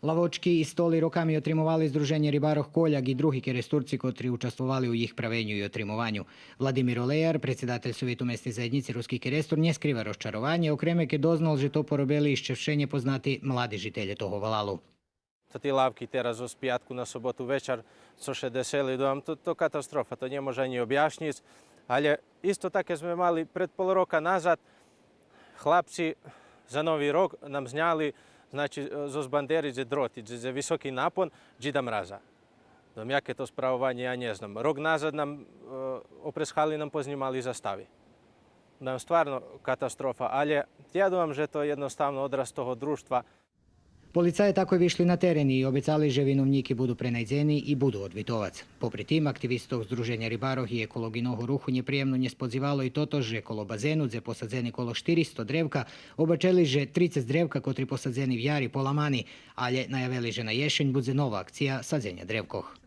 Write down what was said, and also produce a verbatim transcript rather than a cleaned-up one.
Лавочки и столи роками отримовали Здруженє рибарох Коляк и други Керестурци котри участвовали у їх правеню и отримованю. Владимир Олеяр, предсидатель Совєту месней заєднїци Руски Керестур, нє скрива розчарованє, окреме кед дознал же то поробели ище вше нєпознати млади жителє того валалу. Та ти лавки тераз з пиятку на соботу вечар, цо ше десели, думам, то, то катастрофа, то нє може анї обяшнїц. Але исто таке зме мали пред пол рока назад, хлапци за Нови рок нам зняли, значи, зоз бандери дзе дроти, дзе, дзе високи напон, Дїда Мраза. Думам, яке то справованє, я нє знам. Рок назад нам, е, опресхали, нам познїмали застави. Думам, стварно катастрофа, але я думам же то єдноставно одраз того дружтва. Полицаї такой вишли на терен и обецали же виновнїки буду пренайдзени и буду одвитовац. Попри тим, активистох Здруженя рибарох и еколоґийного руху нєприємно нє сподзивало и тото же коло базену, дзе посадзени коло штиристо древка, обачели же трицец древка котри посадзени в яри поламани, але наявели же на єшень будзе нова акция садзеня древкох.